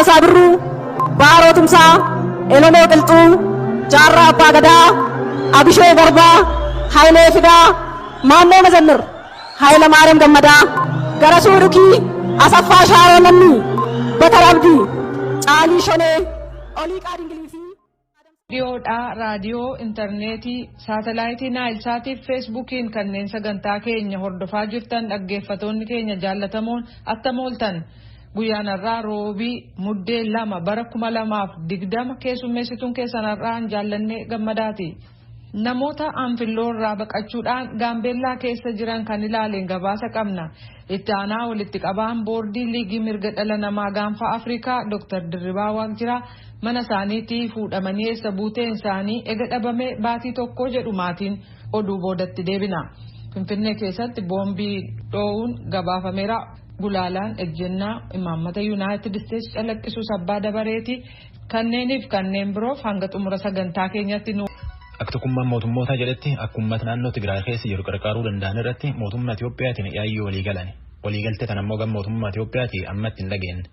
Raggaasaa Birruu, Baaroo Tumsaa, Elemoo Qilxuu, Jaarraa Abbaa Gadaa, Abishee Garbaa, Hayilee Fidaa, Maammoo Mazammir, Hayilamaariyaam Gammadaa, Garasuu Dhukii, Asaffaa Shaaroo Lammii, Batar Abdii, Caalii Shonee, Oliiqaa Dingilii fi Dhiyoodhaa raadiyoo, intarneetii, saatalaayitii Naayilsaatii fi feesbuukiin kanneen sagantaa keenya hordofaa jirtan dhaggeeffatoonni keenya jaallatamoon attam ooltan. Guyyaan har'aa Roobii Muddee 2 bara 2020 keessummeessituun keessan har'aan Jaallannee Gammadaati. Namoota Anfilloo irraa baqachuudhaan Gaambeellaa keessa jiran kan ilaaleen gabaasa qabna. Itti aanaa walitti qabaan boordii liigii mirga dhala namaa gaanfa Afrikaa Dr. Dirribaa Waaqjiraa mana isaaniitii fuudhamanii eessa buuteen isaanii ega dhabamee baatii tokko jedhu maatiin oduu boodatti deebina. Finfinnee keessatti boombii dhoo'uun gabaafameera. Gulaalaan ejjennaa imaammata Yuunaayitid Isteetsi calaqqisuus abbaa dabareeti. Kanneeniif kanneen biroof hanga xumura sagantaa keenyatti nu. Akka tokkummaan mootummootaa jedhetti akka uummata naannoo Tigraay keessa jiru qarqaaruu danda'an irratti mootummaa Itiyoophiyaatiin yaayyoo walii galan. Waliigaltee tan ammoo gama mootummaa Itiyoophiyaatii ammatti hin dhageenye.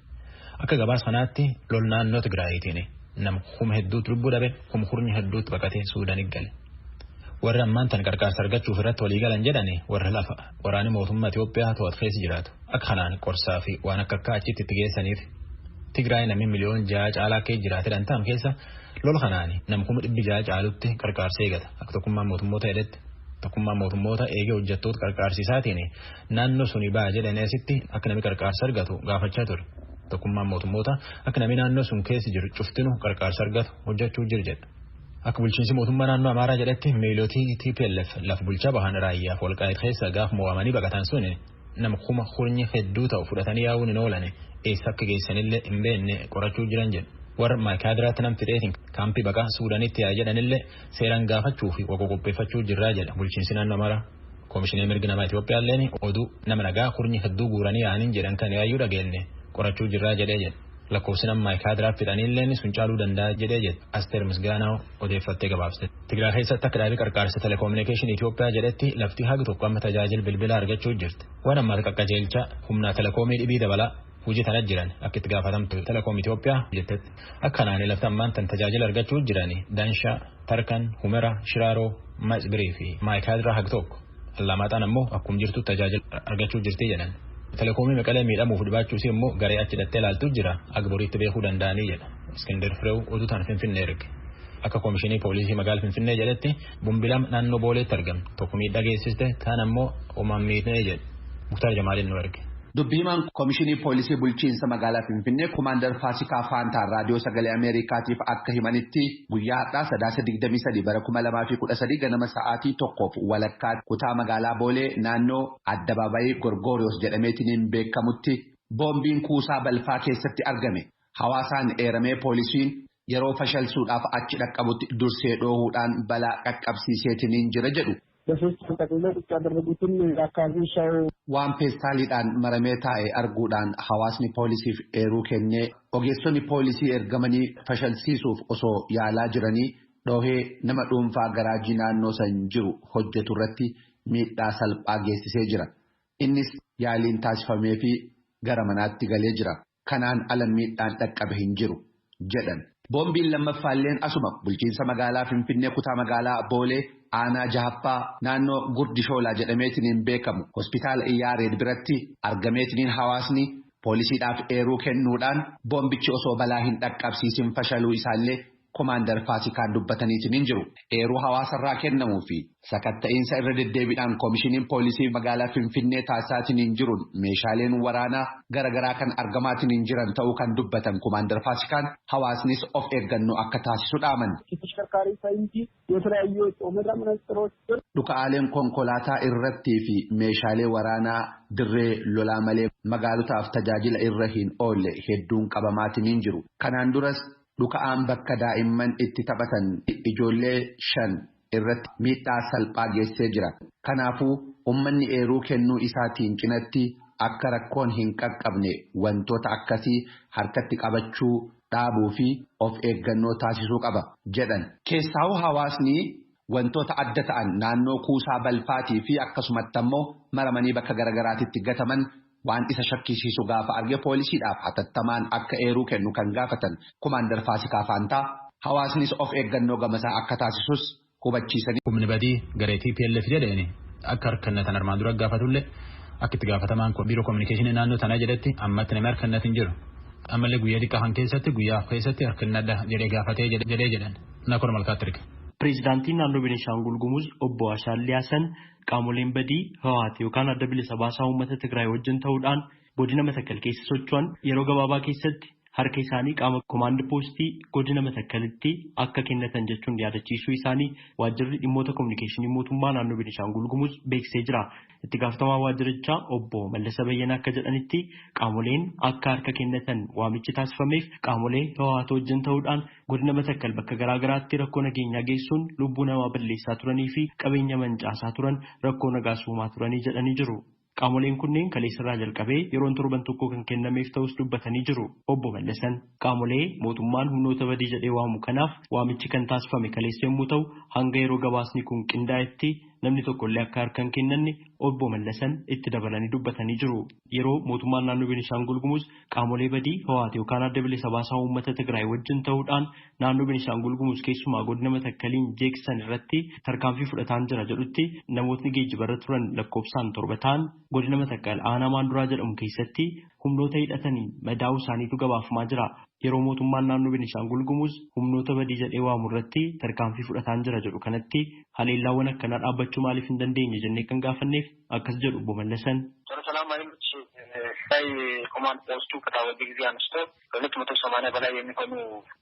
Akka gabaasa kanaatti lol naannoo Tigraayitiin nama kuma hedduutu lubbuu dhabe, kuma kurnya hedduutu baqatee Suudaanii gale. Warri ammaan tan qarqaarsa argachuuf irratti walii galan jedhani warra lafa waraanni mootummaa Itiyoophiyaa to'atu keessa jiraatu. Akka kanaan qorsaa fi waan akka akka achitti itti geessaniif Tigraay namni miliyoona 6 caalaa keessa jiraate dhantaam keessa lol kanaan nama 600,000 caalutti qarqaarsa eegata. Akka tokkummaan mootummoota jedhetti tokkummaan mootummoota eegee hojjettoota qarqaarsiisaatiin naannoo suni ba'a jedhanii asitti akka namni qarqaarsa argatu gaafachaa ture. Tokkummaan mootummoota akka namni naannoo sun keessa jiru cuftinu qarqaarsa argatu hojjechuu jiru jedha. Akka bulchiinsi mootummaa naannoo Amaaraa jedhetti miilootii TPLF lafa bulchaa bahan raayyaaf Walqaayit keessa gaaf mo'amanii baqatan sun nama kuma kurnyi hedduu ta'u fudhatanii yaa'uun hin oolane eessa akka geessanillee hin beekne qorachuu jiran jedhu. Warra Maayikaadiraatti nam fidheetiin kaampii baqaa Suudaanitti yaa jedhanillee seeraan gaafachuu fi waqo qopheeffachuu jirraa jedha bulchiinsi naannoo Amaaraa. Koomishinii mirga namaa Itiyoophiyaalleen oduu nama nagaa kurnyi hedduu guuranii yaa'aniin jedhan kan yaayyuu dhageenye qorachuu jirraa jedhee jedha. Lakkoofsi nama Maayikaadiraatti fidhaniillee sun caaluu danda'a jedhee jedha. Asteer Misgaanaa odeeffattee gabaabsite. Tigraay keessatti akka dhaabii qarqaarsa telekominikeeshinii Itiyoophiyaa jedhetti lafti hagi tokko amma tajaajila bilbilaa argachuu jirti. Waan ammaa qaqqajeelcha humna telekoomii dhibii dabalaa hojii tana jiran akka itti gaafatamtu telekoom Itiyoophiyaa jettetti. Akkanaan lafti ammaan tan tajaajila argachuu jiran Danshaa, Tarkan, Humera, Shiraaroo, Matsbirii fi Maayikaadiraa hagi tokko. Allamaaxaan ammoo akkuma jirtu tajaajila argachuu jirti jedhan. Telekoomii Maqalee miidhamuuf dhibaachuus immoo garee achi hidhattee ilaaltu jira akka boriitti beekuu danda'anii jedha. Iskindar Fireew oduu tan Finfinnee erge. Akka koomishinii poolisii magaalaa Finfinnee jedhetti bombi lama naannoo Booleetti argame. Tokko miidhaa geessiste kaan ammoo homaan miidhee jedhe. Muktaar Jamaaliin nu erge. Dubbi himaan koomishinii poolisii bulchiinsa magaalaa Finfinnee Kumaandar Faasikaa Faantaan raadiyoo sagalee Ameerikaatiif akka himanitti guyyaa har'aa Sadaasa 23 bara 2013 ganama sa'aatii 1:30 kutaa magaalaa Boolee naannoo addabaabayii Gorgoriyoos jedhameetiin beekamutti boombiin kuusaa balfaa keessatti argame. Hawaasaan eeramee poolisiin yeroo fashalsuudhaaf achi dhaqqabutti dursee dhoohuudhaan balaa qaqqabsiiseetiin jira jedhu. በሶስት ጠቅልለው ቁጭ ያደረጉትን የአካባቢው ሰው Waan peestaaliidhaan maramee taa'e arguudhaan hawaasni poolisiif eeruu kennee ogeessonni poolisii ergamanii fashalsiisuuf osoo yaalaa jiranii dhoohee nama dhuunfaa garaajii naannoo san jiru hojjetu irratti miidhaa salphaa geessisee jira. Innis yaaliin taasifamee fi gara manaatti galee jira. Kanaan ala miidhaan dhaqqabe hin jiru jedhan. Boombiin lammaffaalleen asuma bulchiinsa magaalaa Finfinnee kutaa magaalaa Boolee aanaa jahaffaa naannoo Gurdi Shoolaa jedhameetiniin beekamu hospitaala Iyyaareed biratti argameetiniin hawaasni poolisiidhaaf eeruu kennuudhaan boombichi osoo balaa hin dhaqqabsiisin fashaluu isaallee Komaandar Faasikaan dubbataniitiin jiru. Eeruu hawaasarraa kennamuu fi sakatta'iinsa irra deddeebiidhaan koomishiniin poolisii magaalaa Finfinnee taasisaatiin jiruun meeshaaleen waraanaa garaagaraa kan argamaatiin jiran ta'uu kan dubbatan Komaandar Faasikaan hawaasnis of eeggannoo akka taasisu dhaaman. የተሽከርካሪ ፈንጂ የተለያዩ የጦር መነጽሮች Dhuka'aaleen konkolaataa irrattii fi meeshaalee waraanaa dirree lolaa malee magaalotaaf tajaajila irra hin oolle hedduun qabamaatiin jiru. Kanaan duras dhuka'aan bakka daa'imman itti taphatan ijoollee 5 irratti miidhaa salphaa geessisee jira. Kanaafuu uummanni eeruu kennuu isaatiin cinatti akka rakkoon hin qaqqabne wantoota akkasii harkatti qabachuu dhaabuu fi of eeggannoo taasisuu qaba jedhan. Keessaawuu hawaasni wantoota adda ta'an naannoo kuusaa balfaatii fi akkasumatti ammoo maramanii bakka garaagaraatitti gataman Waan isa shakkisiisu gaafa arge poolisiidhaaf hatattamaan akka eeruu kennu kan gaafatan Komaandar Faasikaa Faantaa hawaasnis of eeggannoo gamasaa akka taasisus hubachiisanii. Humni badii garee TPLF jedheen akka harkannatan armaan dura gaafatullee akka itti gaafatamaan biiroo kominikeeshinii naannoo tanaa jedhetti ammatti namni harkannat hin jiru. Ammallee guyyaa xiqqaa kan keessatti guyyaa keessatti harkannadha jedhee gaafatee jedhee jedhan. Nakoor Malkaatti erga. Pireezidaantiin naannoo Beenishaangul Gumuz obbo Ashaadlii Hasan qaamoleen badii Hawwaat yookaan adda bilisa baasaa uummata Tigraay wajjin ta'uudhaan godina Matakkal keessa socho'an yeroo gabaabaa keessatti harka isaanii qaama komaand poostii godina Matakkalitti akka kennatan jechuun yaadachiisuu isaanii waajjirri dhimmoota kominikeeshinii mootummaa naannoo Beenishaangul Gumuz beeksisee jira. Itti gaafatamaa waajjirichaa obbo Mallasa Bayyanaa akka jedhanitti qaamoleen akka harka kennatan waamichi taasifameef qaamolee Hawwaat wajjin ta'uudhaan godina Matakkal bakka garaa garaatti rakkoo nageenyaa geessuun lubbuu namaa balleessaa turanii fi qabeenya mancaasaa turan rakkoo nagaa uumaa turanii jedhanii jiru. Qaamoleen kunneen kaleessarraa jalqabee yeroon torban tokko kan kennameef ta'us dubbatanii jiru. Obbo Mallasan qaamolee mootummaan humnoota badii jedhee waamu kanaaf waamichi kan taasifame kaleessa yommuu ta'u hanga yeroo gabaasni kun qindaa'etti namni tokkollee akka harka hin kennanne obbo Mallasan itti dabalanii dubbatanii jiru. Yeroo mootummaan naannoo Beenishaangul Gumuz qaamolee badii Hawwaat yookaan adda bilisa baasaa uummata Tigraay wajjin ta'uudhaan naannoo Beenishaangul Gumuz keessumaa godina Matakkaliin jeeqsisan irratti tarkaanfii fudhataan jira jedhutti namootni geejjibarra turan lakkoofsaan 7 ta'an godina Matakkal aanaa Maanduraa jedhamu keessatti humnoota hidhatanii madaa'uu isaaniitu gabaafamaa jira. Yeroo mootummaan naannoo Beenishaangul Gumuz humnoota badii jedhee waamu irratti tarkaanfii fudhataan jira jedhu kanatti haleellaawwan akkanaa dhaabbachuu maaliif hin dandeenye jennee kan gaafanneef akkas jedhu obbo Mallasan. ላይ ኮማንድ ፖስቱ ከታወጀ ጊዜ አንስቶ ከ280 በላይ የሚሆኑ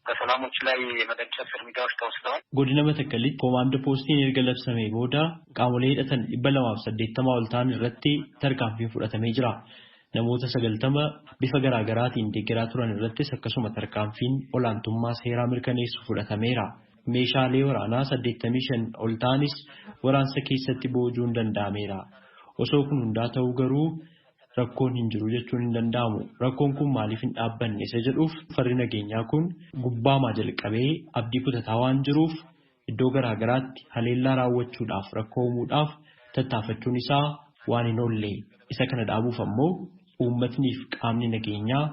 በሰላሞች ላይ የመደምሰስ እርምጃዎች ተወስደዋል። Godina Matakkalitti komaand poostiin erga labsamee booda qaamolee hidhatan 280 ol ta'an irratti tarkaanfiin fudhatamee jira. Namoota 90 bifa garaa garaatiin deeggaraa turan irrattis akkasuma tarkaanfiin olaantummaa seeraa mirkaneessu fudhatameera. Meeshaalee waraanaa 85 ol ta'anis waraansa keessatti boojuun danda'ameera. Osoo kun hundaa ta'uu garuu rakkoon hin jiru jechuun hin danda'amu. Rakkoon kun maaliif hin dhaabbanne isa jedhuuf farri nageenyaa kun gubbaamaa jalqabee abdii kutataa waan jiruuf iddoo garaa garaatti haleellaa raawwachuudhaaf rakkoo uumuudhaaf tattaafachuun isaa waan hin oolle. Isa kana dhaabuuf ammoo uummatniif qaamni nageenyaa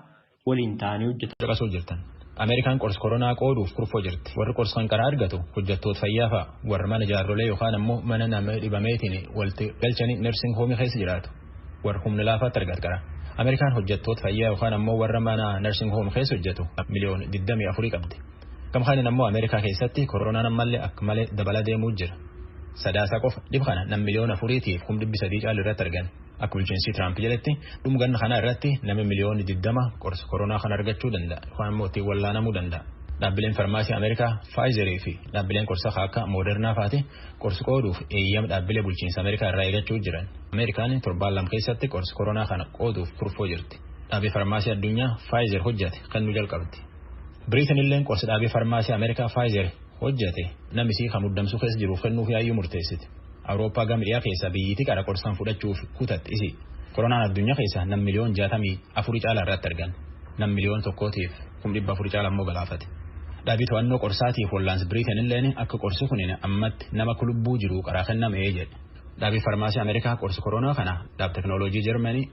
waliin ta'anii hojjetan. Caqasuu jirtan. Ameerikaan qorsi koronaa qooduuf kurfoo jirti. Warri qorsi kan karaa argatu hojjettoota fayyaa fa'a. Warri mana jaarrolee yookaan ammoo mana nama dhibameetiin walitti galchanii nursing hoomii keessa jiraatu. Warri humna laafaatti argatu qara. Ameerikaan hojjettoota fayyaa yookaan ammoo warra mana nursing home keessa hojjetu miliyoona 24 qabdi. Gamkaanin ammoo Ameerikaa keessatti koronaan ammallee akka malee dabalaa deemuu jira. Sadaasa qofa dhib kana nam miliyoona 4,300 caalu irratti argan. Akka bulchiinsi Tiraamp jedhetti dhumganna kana irratti nama miliyoona 20 qorsa koronaa kana argachuu danda'a yookaan ammoo ittiin wallaanamuu danda'a. Dhaabbileen farmaasii Ameerikaa Faayizerii fi dhaabbileen qorsa akka Moodernaa fa'aati qorsi qooduuf eeyyama dhaabbilee bulchiinsa Ameerikaa irraa eeggachuu jiran. Ameerikaan torbaan 2 keessatti qorsi koronaa kana qooduuf kurfoo jirti. Dhaabbii farmaasii addunyaa Faayizer hojjate kan nu jalqabdi. Biriitin illeen qorsi dhaabbii farmaasii Ameerikaa Faayizer hojjate namisii kan muddamsuu keessa jiruuf kennuuf yaayyuu murteessiti. Awurooppaa gama dhiyaa keessa biyyittii qara qorsaan fudhachuuf kutatti isi. Koronaan addunyaa keessa nam miliyoon 64 caalaa irratti argan. Nam miliyoon 1,400 caalaa immoo galaafate. Dhaabbii to'annoo qorsaatiif wallaansi Biriitin illeen akka qorsi kunin ammatti nama lubbuu jiru qaraa kennamee jedhe. Dhaabbii farmaasii Ameerikaa qorsi koronaa kana dhaab teknooloojii Jarmanii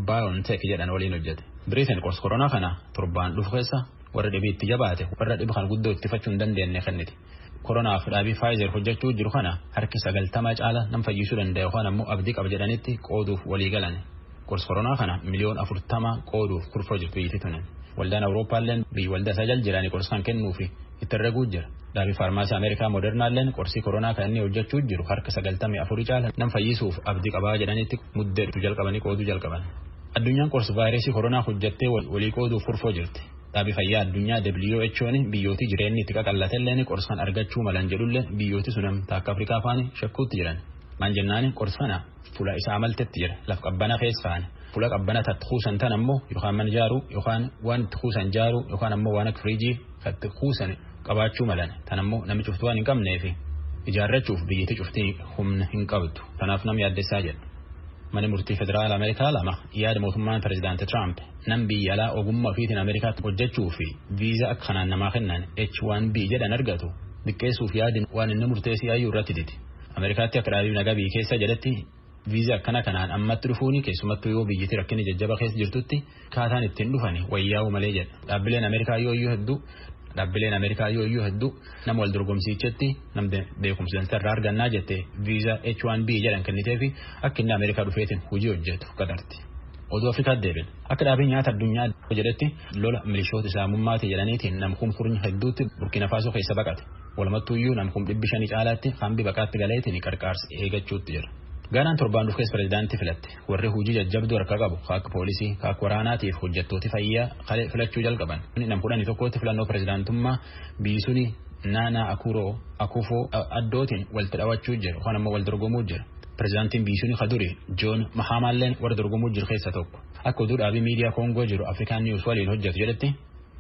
BioNTech jedhan waliin hojjete. Biriitin qorsi koronaa kana torbaan dhufu keessa warra dhibii itti jabaate warra dhiba kan guddoo ittifachuu hin dandeenye kenniti. Koronaaf dhaabii Faayizer hojjechuu jiru kana harki 90 caala nam fayyisuu danda'a yookaan ammoo abdii qaba jedhanitti qooduuf walii galan. Qorsi koronaa kana miliyoona 40 qooduuf kurfoo jirtu biyyittii tunin. Waldaan Awurooppaalleen biyyi waldaa isaa jala jiranii qorsi kan kennuufi itti herreguu jira. Dhaabii faarmaasii Ameerikaa Moodernaalleen qorsii koronaa kan inni hojjechuu jiru harka 94 caala nam fayyisuuf abdii qabaa jedhanitti muddee jalqabanii qooduu jalqaban. Addunyaan qorsi vaayirasii koronaa hojjettee walii qooduuf kurfoo jirti. Dhaabii fayyaa addunyaa WHO'n biyyootii jireenyi itti qaqallatelleen qorsi kan argachuu malan jedhullee biyyooti sunam taakka Afrikaa faani shakkuutti jiran. Maan jennaani qorsi kana fuula isaa amaltetti jira laf qabbana keessa faana. Fuula qabbana tatti kuusan tan ammoo yookaan mana jaaruu yookaan waan itti kuusan jaaruu yookaan ammoo waan akka firiijii katti kuusan qabaachuu malan tan ammoo namni cuftuu waan hin qabneefi ijaarrachuuf biyyatti cuftii humna hin qabdu. Kanaaf nam yaaddessaa jedhu. Mana murtii federaala Ameerikaa lama yaada mootummaan pirezidaanti Tiraamp nam biyya alaa ogummaa ofiitiin Ameerikaatti hojjechuu fi viizaa akka kanaan namaa kennan H1B jedhan argatu xiqqeessuuf yaadin waan inni murteessii yaayyuu irratti didi. Ameerikaatti akka dhaabii nagaa biyya keessa jedhetti Viizaa akkana kanaan ammatti dhufuuni keessumattuu yoo biyyatti rakkinni jajjaba keessa jirtutti kaataan ittiin dhufani wayyaa'u malee jedha. Dhaabbileen Ameerikaa yoo iyyuu hedduu Dhaabbileen Ameerikaa yoo iyyuu hedduu nama wal dorgomsiichetti namni beekumsa dansaa irraa argannaa jette viizaa H1B jedhan kenniteefi akka inni Ameerikaa dhufeetiin hojii hojjetu qaxarti. Oduu Afrikaatti deebiin akka dhaabiin nyaata addunyaa jedhetti lola milishoota islaamummaati jedhaniitiin nam kumkurnya hedduutti Burkina Faasoo keessa baqate. Walumattuuyyuu nam 500,000 caalaatti hambi baqaatti galeetiin qarqaarsa eeggachuutti jira. Gaanaan torbaan dhufu keessa pirezidaantii filatte. Warri hojii jajjabduu harka qabu akka poolisii, akka waraanaatiif hojjettooti fayyaa filachuu jalqaban. Nam 11tti filannoo pirezidaantummaa biyyi suni Naanaa Akuroo Akufoo Addootiin walitti dhawachuu jira yookaan ammoo wal dorgomuu jira. Pirezidaantiin biyyi suni kaduri Joon Mahaamaalleen warra dorgomuu jiru keessa tokko. Akka oduu dhaabii miidiyaa Koongoo jiru Afrikaan Niwus waliin hojjetu jedhetti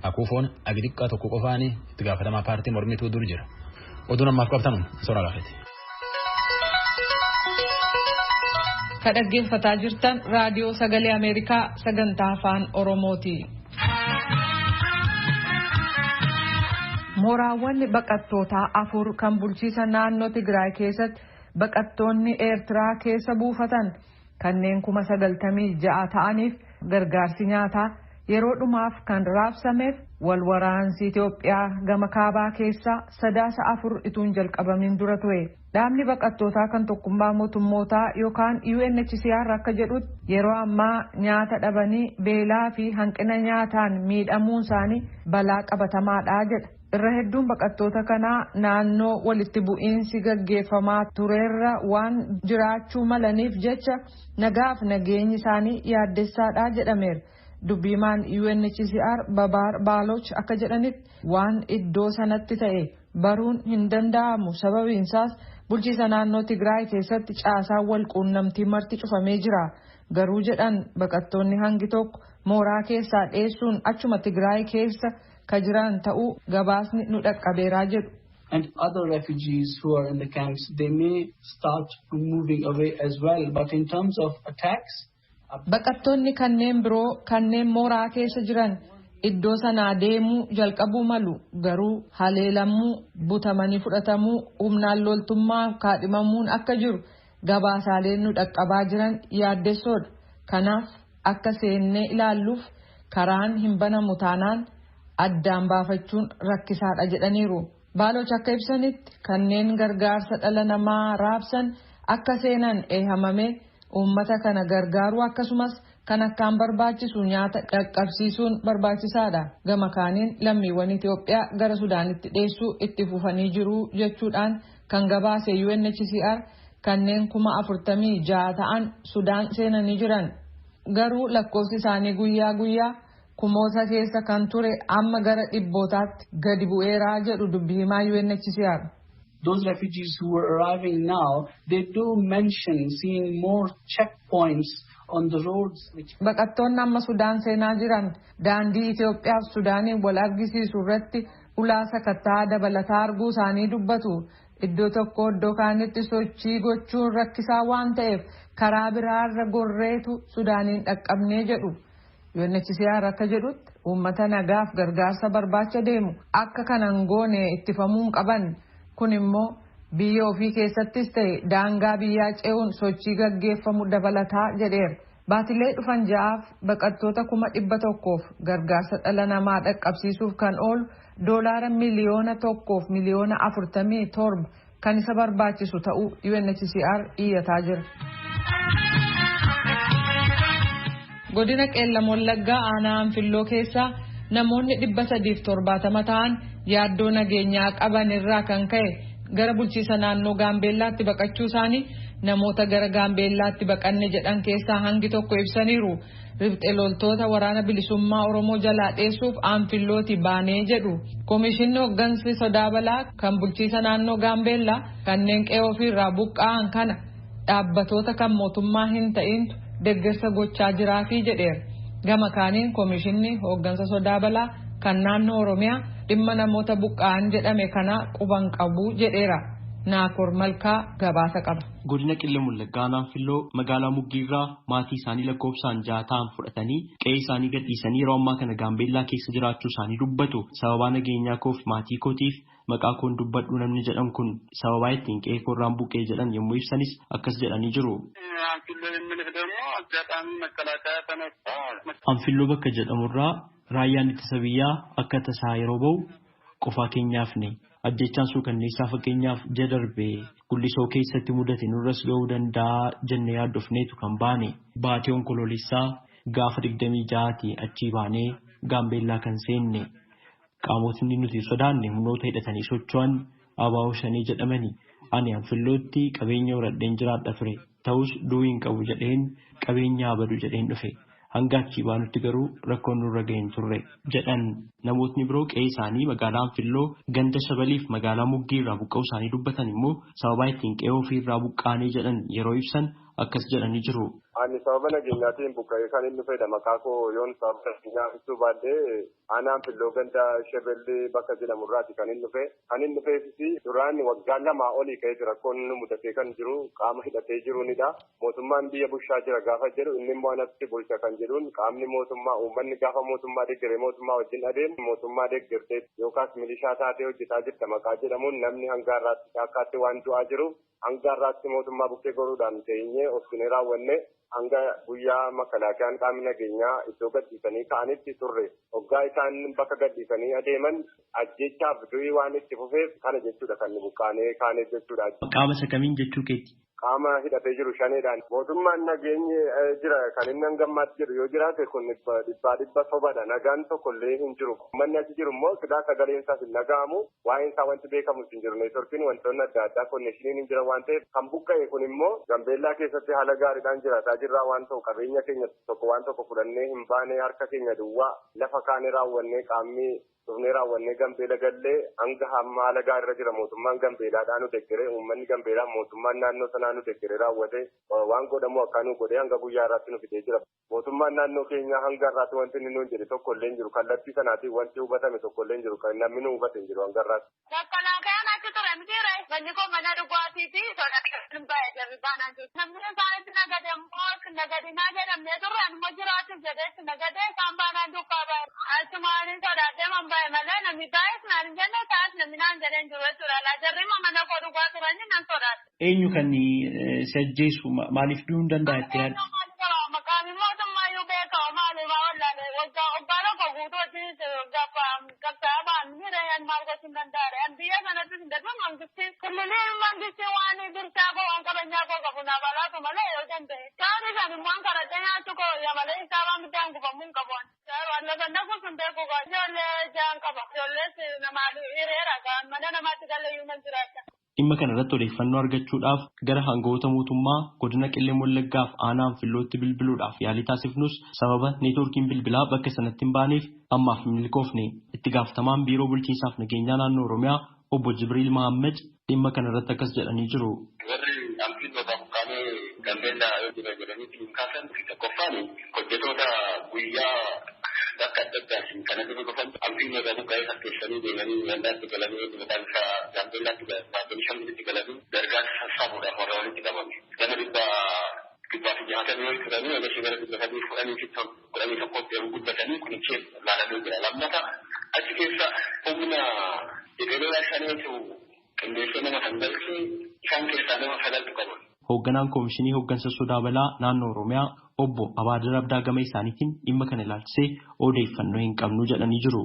Akufoon agi xiqqaa tokko qofaanii itti gaafatamaa paartii mormituu dur jira. Oduun ammaaf qabatamu soora laafeeti. Ka dhaggeeffataa jirtan raadiyoo sagalee Ameerikaa sagantaa afaan Oromooti. Mooraawwan baqattootaa afur kan bulchiisa naannoo Tigraay keessatti baqattoonni Eertiraa keessa buufatan kanneen 96,000 ta'aniif gargaarsi nyaataa yeroo dhumaaf kan raabsameef wal waraansi Itoophiyaa gama kaabaa keessaa Sadaasa 4 ituun jalqabamiin dura ture. Dhaabni baqattootaa kan tokkummaa mootummootaa yookaan UNHCR akka jedhutti yeroo ammaa nyaata dhabanii beelaa fi hanqina nyaataan miidhamuun isaanii balaa qabatamaadha jedha. Irra hedduun baqattoota kanaa naannoo walitti bu'iinsi gaggeeffamaa tureerra waan jiraachuu malaniif jecha nagaaf nageenyi isaanii yaaddessaadha jedhameera. Dubbiimaan UNHCR Babaar Baaloch akka jedhanitti waan iddoo sanatti ta'e baruun hin danda'amu, sababiinsaas bulchiisa naannoo Tigraay keessatti caasaan wal quunnamtii marti cufamee jira. Garuu jedhan, baqattoonni hangi tokko mooraa keessaa dheessuun achuma Tigraay keessa ka jiran ta'uu gabaasni nu dhaqqabeeraa jedhu. And other refugees who are in the camps, they may start moving away as well. But in terms of attacks, Baqattoonni kanneen biroo kanneen mooraa keessa jiran iddoo sanaa deemuu jalqabuu malu, garuu haleelamuu, butamanii fudhatamuu, humnaan loltummaa kaadhimamuun akka jiru gabaasaaleen nu dhaqqabaa jiran yaaddessoodha. Kanaaf akka seennee ilaalluuf karaan hin banamu taanaan addaan baafachuun rakkisaadha jedhaniiru. Baaloch akka ibsanitti kanneen gargaarsa dhala namaa raabsan akka seenan eehamame uummata kana gargaaruu akkasumas kan akkaan barbaachisu nyaata qaqqabsiisuun barbaachisaadha. Gama kaaniin lammiiwwan Itoophiyaa gara Sudaanitti dheessuu itti fufanii jiru jechuudhaan kan gabaase UNHCR kanneen 46,000 ta'an Sudaan seenanii jiran. Garuu lakkoofsi isaanii guyyaa guyyaa kumoota keessa kan ture amma gara dhibbootaatti gadi bu'eeraa jedhu dubbi himaa UNHCR. Those refugees who are arriving now, they do mention seeing more checkpoints on the roads. Which Baqattoonni amma Sudaan seenaa jiran daandii Itoophiyaa fi Sudaaniin wal argisiisu irratti ulaa sakattaa dabalataa arguu isaanii dubbatu. Iddoo tokko iddoo kaanitti sochii gochuun rakkisaa waan ta'eef karaa biraarra gorreetu Sudaaniin dhaqqabnee jedhu. UNHCR akka jedhutti uummata nagaaf gargaarsa barbaacha deemu akka kanan goone ittifamuun qaban, kun immoo biyya ofii keessattis ta'e daangaa biyyaa ce'uun sochii gaggeeffamu dabalataa jedheera. Baatilee dhufan 6f baqattoota 100,000f gargaarsa dhala namaa dhaqqabsiisuuf kan oolu $1,047,000,000 kan isa barbaachisu ta'uu UNHCR iyyataa jira. Godina Qeellam Wallaggaa aanaa Anfilloo keessaa namoonni 370 ta'an yaaddoo nageenyaa qaban irraa kan ka'e gara bulchiisa naannoo Gaambeellaatti baqachuu isaanii namoota gara Gaambeellaatti baqanne jedhan keessaa hangi tokko ibsaniiru. Riphxee loltoota waraana bilisummaa Oromoo jalaa dheessuuf Anfillooti baanee jedhu. Komishinni hooggansi sodaa balaa kan bulchiisa naannoo Gaambeellaa kanneen qe'ee ofiirraa buqqa'an kana dhaabbatoota kan mootummaa hin ta'intu deeggarsa gochaa jiraafii jedheera. Gama kaaniin komishinni hooggansa sodaa balaa kan naannoo Oromiyaa dhimma namoota buqqa'an jedhame kana quban qabu jedheera. Naakoor Malkaa gabaasa qaba. Godina Qellem Wallaggaa aanaa Anfilloo magaalaa Muggiirraa maatii isaanii lakkoofsaan 6 ta'an fudhatanii qe'ee isaanii gadhiisanii yeroo ammaa kana Gaambeellaa keessa jiraachuu isaanii dubbatu. Sababaa nageenyaa koof maatii kootiif maqaa koon dubbadhu namni jedhan kun sababaa ittiin qe'ee koorraan buqqee jedhan yommuu ibsanis akkas jedhanii jiru. Anfilloo bakka jedhamurraa raayyaan ittisa biyyaa akka tasaa yeroo ba'u qofaa keenyaafne. Ajjechaan suukanneessaa fakkeenyaaf ji'a darbee Gullisoo keessatti mudate nurras ga'uu danda'a jennee yaaddofneetu kan baane. Baatee Onkoloolessaa gaafa 26 achii baanee Gaambeellaa kan seenne. Qaamotni nuti sodaanne humnoota hidhatanii socho'an ABO shanii jedhamani. Ani Anfillootti qabeenya horadheen jiraadha ture. Ta'us du'uu hin qabu jedheen qabeenya abadu jedheen dhufe. Hanga achii baanutti garuu rakkoon nurra ga'e hin turre jedhan. Namootni biroo qe'ee isaanii magaalaa Anfilloo ganda Shabaliif magaalaa Muggii irraa buqqa'uu isaanii dubbatan immoo sababaa ittiin qe'ee ofii irraa buqqaanee jedhan yeroo ibsan akkas jedhanii jiru. Ani sababa nageenyaatiin buqqa'ee kan inni fayyada maqaa koo yoon sababa nageenyaa ibsuu baadhee aanaa Anfilloo ganda Shabalii bakka jedhamu irraati kan inni dhufe. Kan inni dhufeefis duraan waggaa 2 olii ka'ee jira. Rakkoon nu mudatee kan jiru qaama hidhatee jiruunidha. Mootummaan biyya bulchaa jira gaafa jedhu inni immoo anatti bulcha kan jedhuun qaamni mootummaa uummanni gaafa mootummaa deeggaree mootummaa wajjin adeemu mootummaa deeggartee yookaas milishaa taatee hojjetaa jirta maqaa jedhamuun namni hanga har'aatti caakkaatti waan du'aa jiru hanga har'aatti mootummaa bukkee goruudhaan teenyee obsinee raawwanne hanga guyyaa makalaakiyaan qaamni nageenyaa iddoo gadhiisanii ka'anitti turre. Hoggaa isaan bakka gadhiisanii adeeman ajjechaaf du'ii waan itti fufeef kana jechuudha kan nu buqqaanee kaaneef jechuudha. Qaama isa kamiin jechuu keeti? Qaama hidhatee jiru shaneedhaan. Mootummaan nageenyi jira kan inni hanga ammaatti jedhu yoo jiraate kun 100% sobadha. Nagaan tokko illee hin jiru. Manni achi jiru immoo silaa sagaleen isaas hin dhaga'amu. Waa'een isaa wanti beekamu hin jiru. Neetworkiin wantoonni adda addaa konneeshiniin hin jira waan ta'eef kan buqqa'e kun immoo Gambeellaa keessatti haala gaariidhaan jiraataa jirraa waan ta'u qabeenya keenya tokko waan tokko fudhannee hin baane harka keenya duwwaa lafa kaanee raawwannee qaamni dhufnee raawwannee Gambeela gallee hanga hamma haala gaariirra jira. Mootummaan Gambeelaadhaan nu deeggaree uummanni Gambeelaa mootummaan naannoo sanaa nu deeggaree raawwate waan godhamu akka nu godhee hanga guyyaa irraatti nu fidee jira. Mootummaan naannoo keenyaa hanga irraatti wanti inni nuun jedhe tokko illee hin jiru. Kallattii sanaatiin wanti hubatame tokko illee hin jiru. Kan namni nu hubate hin jiru hanga irraatti. Makalaakaan achi ture mitiire manni koo mana dhugaatiiti sodaa baay'ee jarri baanaan jiru. Namni isaanitti nagade immoo nagadinaa jedhamnee turre anuma jiraachuuf jedheetti nagadee isaan baanaan duukaa baay'ee. Achumaan sodaatee man baay'ee malee namni baay'ees naan hin jenne taas namni naan jedhee hin jiru jechuudha. Laajarri mana koo dhugaa turanii nan sodaate. Eenyu kan si ajjeesu maaliif du'uu hin danda'a itti yaaddu? Maqaan mootummaa beekamu maaliif wallaalee waggaa tokko guutuu wajjin qabsaa'aa ba'an miidhaan maal gochuun danda'aadha. Biyya sanattis hin darbu mangistiin kililiin mangistiin waan dirsaa koo waan qabeenyaa koo qabu naaf alaatu malee yoo danda'e. Taa'anii kan immoo karadhee nyaachuu koo yamalee isaa waan biddaan gubamuu hin qabu. Lafa kun sun beeku ijoollee jaan qaba. Ijoollees namaaf hiriira mana namaatti galee man jiraata. Dhimma kana irratti odeeffannoo argachuudhaaf gara hangawoota mootummaa godina Qellem Wallaggaaf aanaa Anfillootti bilbiluudhaaf yaalii taasifnus sababa neetwoorkiin bilbilaa bakka sanatti hin baaneef ammaaf hin milkoofne. Itti gaafatamaan biiroo bulchiinsaaf nageenyaa naannoo Oromiyaa obbo Jibriil Mahammad dhimma kana irratti akkas jedhanii jiru. Warri Anfilloodhaan buqqaanee Gambeellaa yoo jira jedhanii hin kaasan tokkoffaan hojjettoota guyyaa bakka adda addaatiin kana dura dhufan Anfilloodhaan buqqaa'ee fakkeessanii deemanii Ugaandaatti galanii maqaan isaa Gaambeellaatti Beenishaangulitti galanii gargaarsa sassaabuudhaaf warra walitti qabame. Gama 160 yoo turanii eegasii gara 311tti yeroo guddatanii kunichee ilaalamee jira. Lammata achi keessa humna egeree shaneetu qindeessee nama kan galchee isaan keessaa nama 9 qaban. Hoogganaan Koomishinii Hooggansa Sodaa Balaa Naannoo Oromiyaa obbo Abaadir Abdaa gama isaaniitiin dhimma kana ilaalchisee odeeffannoo hin qabnu jedhanii jiru.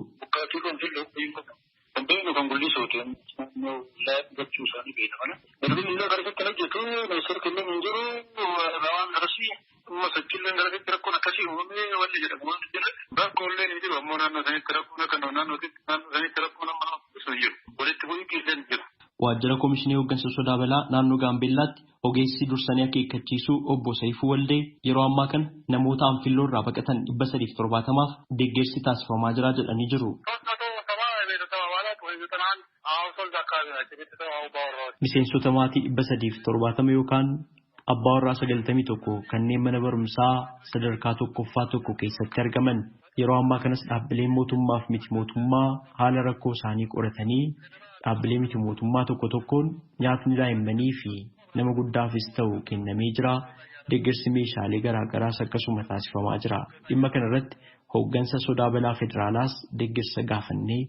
Waajjira Koomishinii Hooggansa Sodaa Balaa Naannoo Gaambeellaatti ogeessi dursanii akeekkachiisuu obbo Saifuu Waldee yeroo ammaa kana namoota Anfilloo irraa baqatan 370f deeggarsi taasifamaa jira jedhanii jiru. Miseensota maatii 370 yookaan Abbaa warraa 91 kanneen mana barumsaa sadarkaa tokkoffaa tokko keessatti argaman. Yeroo ammaa kanas dhaabbileen mootummaaf miti mootummaa haala rakkoo isaanii qoratanii dhaabbilee miti mootummaa tokko tokkoon nyaatni daa'immanii fi nama guddaafis ta'u kennamee jira. Deeggarsi meeshaalee garaagaraas akkasuma taasifamaa jira. Dhimma kanarratti hooggansa sodaa balaa federaalaas deeggarsa gaafannee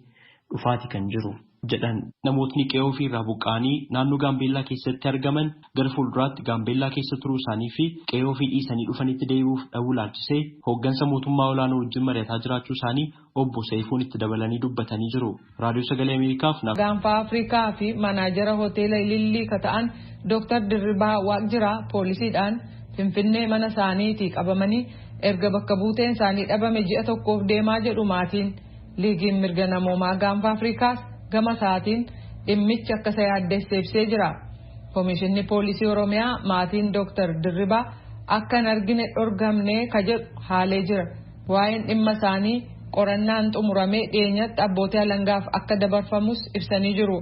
dhufaati kan jiru jedhan. Namootni qe'oo ofii irraa buqqa'anii naannoo Gaambeellaa keessatti argaman gara fuulduraatti Gaambeellaa keessa turuu isaanii fi qe'oo ofii dhiisanii dhufanitti deebi'uuf dhabuu laalchisee hooggansa mootummaa olaanoo wajjin mari'ataa jiraachuu isaanii obbo Seifuun itti dabalanii dubbatanii jiru. Raadiyoo Sagalee Ameerikaaf Gaanfa Afrikaa fi manaajara hoteela Ilillii ka ta'an Dr. Dirribaa Waaqjiraa poolisiidhaan Finfinnee mana isaaniitii qabamanii erga bakka buuteen isaanii dhabame ji'a tokkoof deemaa jedhu maatiin. Liigiin mirga namoomaa Gaanfa Afrikaas gama isaatiin dhimmichi akka isa yaaddeesse ibsee jira. Komishinni Poolisii Oromiyaa maatiin Dr. Dirribaa akka hin argine dhorgamnee ka jedhu haalee jira. Waa'een dhimma isaanii qorannaan xumuramee dhiyeenyatti abbootii alangaaf akka dabarfamus ibsanii jiru.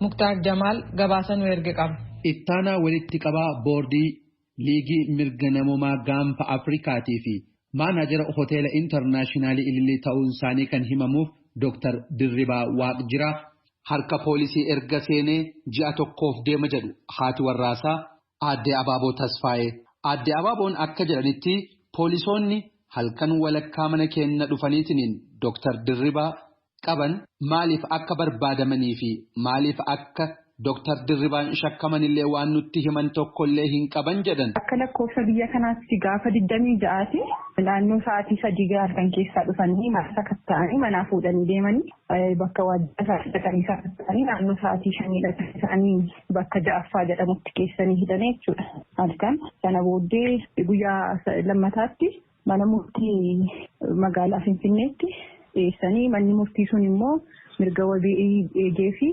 Muktaar Jamaal gabaasa nu erge qaba. Ittaanaa walitti qabaa boordii liigii mirga namoomaa Gaanfa Afrikaatii fi maanaajara hoteela intarnaashinaalii Ilillii ta'uun isaanii kan himamuuf Dr. Dirribaa Waaqjiraa harka poolisii erga seenee ji'a tokkoof deema jedhu haati warraasaa Aadde Abaaboo Tasfaayee. Aadde Abaaboon akka jedhanitti poolisoonni halkan walakkaa mana keenya dhufaniitiin Dr. Dirribaa qaban maaliif akka barbaadamanii fi maaliif akka Dr. Dirribaan shakkamanillee waan nutti himan tokkollee hin qaban jedhan. Akka lakkoofsa biyya kanaatti gaafa 26 naannoo sa'aatii 3 halkan keessaa dhufanii mana sakatta'anii manaa fuudhanii deemanii bakka waajjira dhaqanii sakatta'anii naannoo sa'aatii 5 dhaqanii bakka 6ffaa jedhamutti keessanii hidhanii jechuudha. Halkan sana booddee guyyaa lammataatti mana murtii magaalaa Finfinneetti dhiyeessanii manni murtii sun immoo mirga wabii eegee fi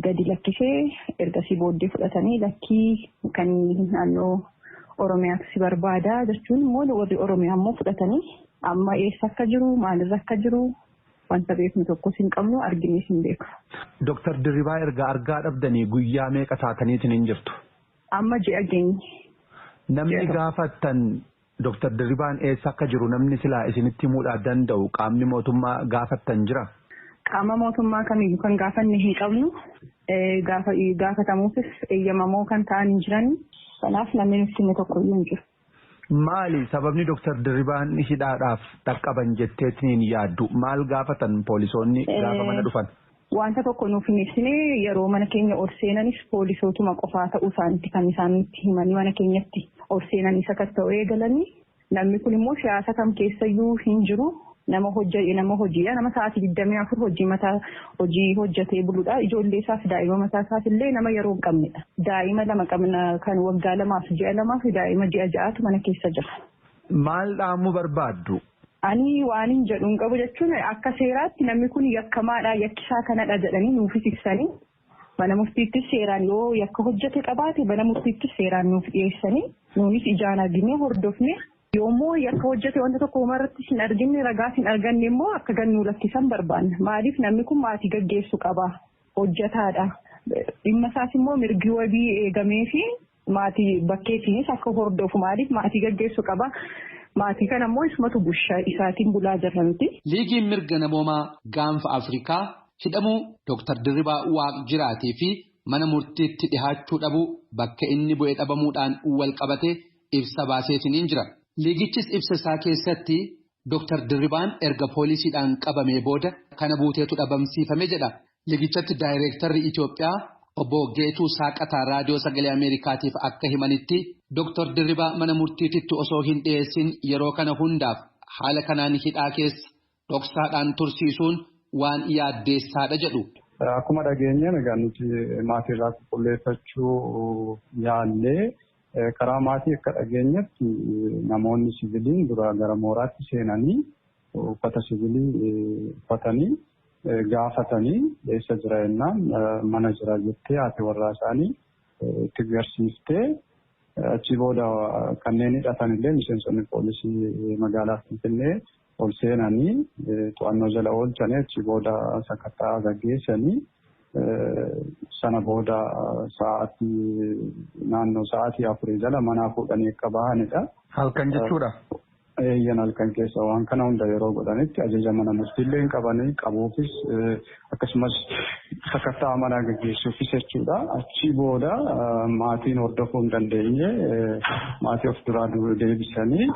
gadi lakkisee ergasii booddee fudhatanii lakkii kan naannoo Oromiyaatti si barbaada jechuun immoo warri Oromiyaa immoo fudhatanii amma eessa akka jiru maalirra akka jiru wanta beeknu tokkos hin qabnu arginees hin beeku. Dooktar Dirribaa erga argaa dhabdanii guyyaa meeqa taataniitiin hin jirtu? Amma ji'a geenye. Namni gaafattan Dooktar Dirribaan eessa akka jiru namni silaa isinitti himuudhaa danda'u qaamni mootummaa gaafattan jira? Qaama mootummaa kamiyyuu kan gaafanne hin qabnu gaafatamuufis eeyyamamoo kan ta'an hin jiran kanaaf namni nutti hime tokkoyyuu hin jiru. Maali sababni Dooktar Dirribaan hidhaadhaaf dhaqqaban jetteetiin yaaddu? Maal gaafatan poolisoonni gaafa mana dhufan? Wanta tokko nuuf hin ibsine yeroo mana keenya ol seenanis poolisootuma qofaa ta'uu isaaniitti kan isaan nutti himanii mana keenyatti ol seenanii sakatta'uu eegalanii namni kun immoo siyaasa kam keessayyuu hin jiru. Nama hojiidha. Nama sa'aatii 24 hojii mataa hojii hojjetee buluudha. Ijoollee isaaf daa'ima mataa isaaf illee nama yeroo hin qabnedha. Daa'ima lama qabna kan waggaa 2 fi ji'a 2 fi daa'ima ji'a 6tu mana keessa jira. Maal dhaamuu barbaaddu? Ani waan hin jedhu hin qabu jechuun akka seeraatti namni kun yakkamaadha yakkisaa kanadha jedhanii nuufis ibsanii mana murtiittis seeraan yoo yakka hojjete qabaate mana murtiittis seeraan nuuf dhiyeessanii nuunis ijaan arginee hordofne. Yoommoo yakka hojjete wanta tokko homarratti hin arginne ragaas hin arganne immoo akka gannuu lakkisan barbaanna. Maaliif namni kun maatii gaggeessu qaba. Hojjetaadha. Dhimma isaas immoo mirgi wabii eegamee fi maatii bakkeetiinis akka hordofu maaliif maatii gaggeessu qaba. Maatii kana immoo isumatu bushaa isaatiin bulaa jirra miti. Liigiin mirga namoomaa gaanfa Afrikaa hidhamuu Dooktar Dirribaa Waaqjiraatii fi mana murtiitti dhihaachuu dhabuu bakka inni bu'ee dhabamuudhaan wal qabate ibsa baaseetiin jira. Liigichis ibsa isaa keessatti Dooktar Dirribaan erga poolisiidhaan qabamee booda kana buuteetu dhabamsiifame jedha. Liigichatti daayireektarri Itoophiyaa obbo Geetuu Saaqataa Raadiyoo Sagalee Ameerikaatiif akka himanitti Dooktar Dirribaa mana murtiititti osoo hin dhiyeessin yeroo kana hundaaf haala kanaan hidhaa keessa dhoksaadhaan tursiisuun waan yaaddeessaadha jedhu. Akkuma dhageenyeen egaa nuti maatiirraa qulqulleeffachuu yaallee karaa maatii akka dhageenyetti namoonni siviiliin dura gara mooraatti seenanii uffata siviilii uffatanii gaafatanii eessa jira jennaan mana jira jettee haati warraa isaanii itti agarsiiftee achi booda kanneen hidhatan illee miseensonni poolisii magaalaa Finfinnee ol seenanii to'annoo jala oolchanii achi booda sakattaa gaggeessanii. Sana booda sa'aatii naannoo sa'aatii 4 jala manaa fuudhanii akka bahanidha. Halkan jechuudha. Eeyyan, halkan keessa waan kana hunda yeroo godhanitti ajaja mana murtiillee hin qabanii qabuufis, akkasumas sakattaa manaa gaggeessuufis jechuudha. Achii booda maatiin hordofuu hin dandeenye, maatii of duraa deebisanii.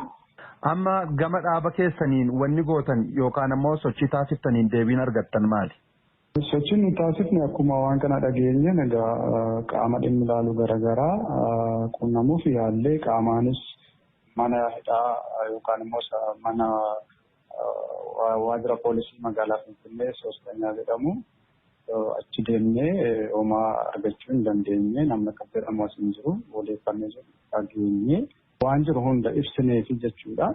Amma gama dhaaba keessaniin wanni gootan yookaan ammoo sochii taasiftaniin deebiin argattan maali? Sochiin nu taasifne, akkuma waan kana dhageenye egaa qaama dhimmi ilaalu garaagaraa qunnamuuf yaallee, qaamaanis mana hidhaa yookaan immoo mana waajjira poolisii magaalaa Finfinnee Soostanyaa jedhamu achi deemnee homaa argachuu hin dandeenye. Namni akka jedhamu as hin jiru, odeeffannoo jiru dhageenye waan jiru hunda ibsineefi jechuudha.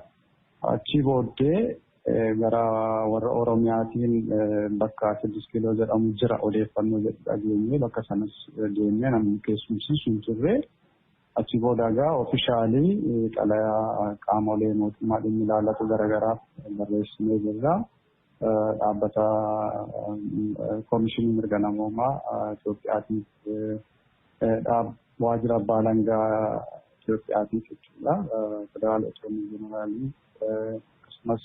Achii booddee gara warra Oromiyaatiin bakka 6 Kiiloo jedhamu jira odeeffannoo jedhu dhageenye, bakka sanas deemnee namni keessumsiisu hin turre. Achi booda egaa officially xalayaa qaamolee mootummaa dhimmi ilaallatu garaagaraaf barreessinee jirra. Dhaabbata Koomishinii Mirga Namoomaa Itoophiyaatiif, waajjira abbaa alangaa Itoophiyaatiif jechuudha. Federal Attorney General akkasumas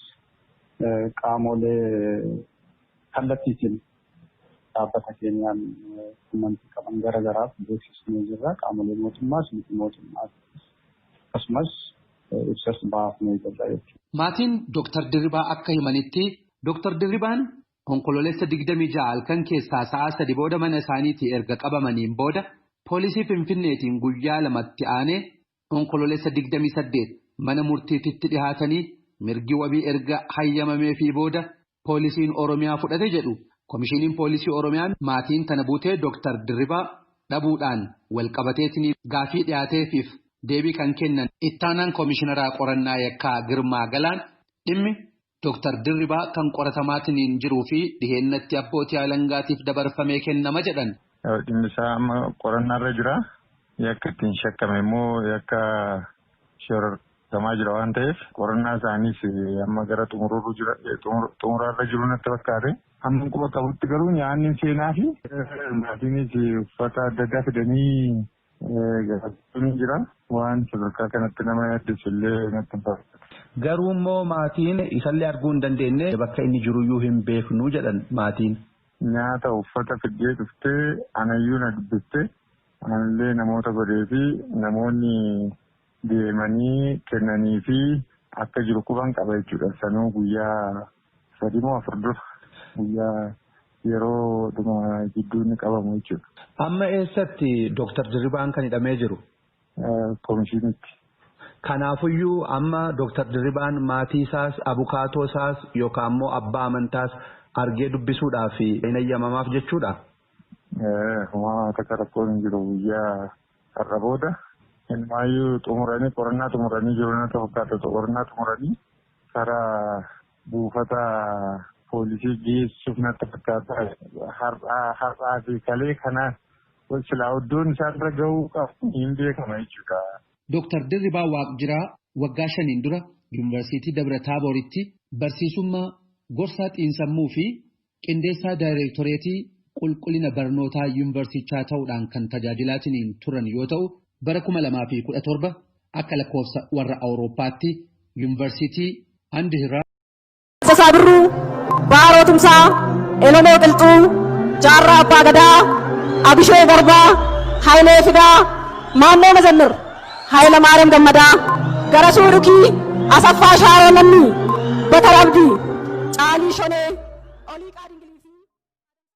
qaamolee kallattiitiin dhaabbata keenyaan quunnamtii qaban garaagaraaf beeksisnee jirra. Qaamolee mootummaas miti mootummaas akkasumas ibsas baafnee jirra jechuudha. Maatiin Dooktar Dirribaa akka himanitti, Dooktar Dirribaan Onkololeessa 26 halkan keessaa sa'a 3 booda mana isaaniitii erga qabamaniin booda poolisii Finfinneetiin guyyaa 2tti aanee Onkololeessa 28 mana murtiititti dhihaatanii mirgi wabii erga hayyamameefii booda poolisiin Oromiyaa fudhate jedhu. Komishiniin Poolisii Oromiyaa maatiin tana buutee Dooktar Dirribaa dhabuudhaan walqabateetiin gaafii dhiyaateefiif deebii kan kennan ittaanaan koomishinaraa qorannaa yakkaa Girmaa Galaan, dhimmi Dooktar Dirribaa kan qoratamaatiin jiruu fi dhiheennatti abbootii alangaatiif dabarfamee kennama jedhan. Dhimmi isaa amma qorannaarra jira. Yakka ittiin shakkame immoo yakka shororkamaa jira waan ta'eef, qorannaa isaaniis amma gara xumuraarra jiru natti fakkaate. Hamma quba qabutti garuu nyaanni seenaa fi maatiinis uffata adda addaa fidanii gaafachuun jira. Waan sadarkaa kanatti nama yaaddessu illee natti hin fakkaatu. Garuu immoo maatiin isallee arguu hin dandeenye, bakka inni jiruyyuu hin beeknu jedhan maatiin. Nyaata uffata fiddee dhuftee anayyuu na dubbistee, anallee namoota godhee fi namoonni deemanii kennanii fi akka jiru quban qaba jechuudha. Sanuu guyyaa 3 moo 4 dura, guyyaa yeroo dhuma jidduu inni qabamu jechuudha. Amma eessatti Dooktar Dirribaan kan hidhamee jiru? Koomishinitti. Kanaafuyyuu amma Dooktar Dirribaan maatii isaas, abukaatoo isaas yookaan immoo abbaa amantaas argee dubbisuudhaaf hin eeyyamamaaf jechuudha. Homaa takka rakkoon hin jiru guyyaa har'a booda. Inumaayyuu xumuranii, qorannaa xumuranii jiru natti fakkaata. Qorannaa xumuranii karaa buufata poolisii geessuuf natti fakkaata. Har'aa fi kalee kana silaa iddoon isaanirra gahuu qabu hin beekama jechuudha. Dooktar Dirribaa Waaqjiraa waggaa 5n dura Yuunivarsiitii Dabra Taabooritti barsiisummaa, gorsaa xiinsammuu fi qindeessaa daayireektoreetii qulqullina barnootaa yuunivarsiitichaa ta'uudhaan kan tajaajilaatiin turan yoo ta'u, bara 2017 akka lakkoofsa warra Awurooppaatti Yuunivarsiitii Andihiraa. Tasasaa Birruu, Baaroo Tumsaa, Elemoo Qilxuu, Jaarraa Abbaa Gadaa, Abishee Garbaa, Hayilee Fidaa, Maannoo Mazammir, Hayila Maariyaam Gammadaa, Garasuu Dhukii, Asaffaa Shaaroo Lammii, Batar Abdii, Caalii Shonee.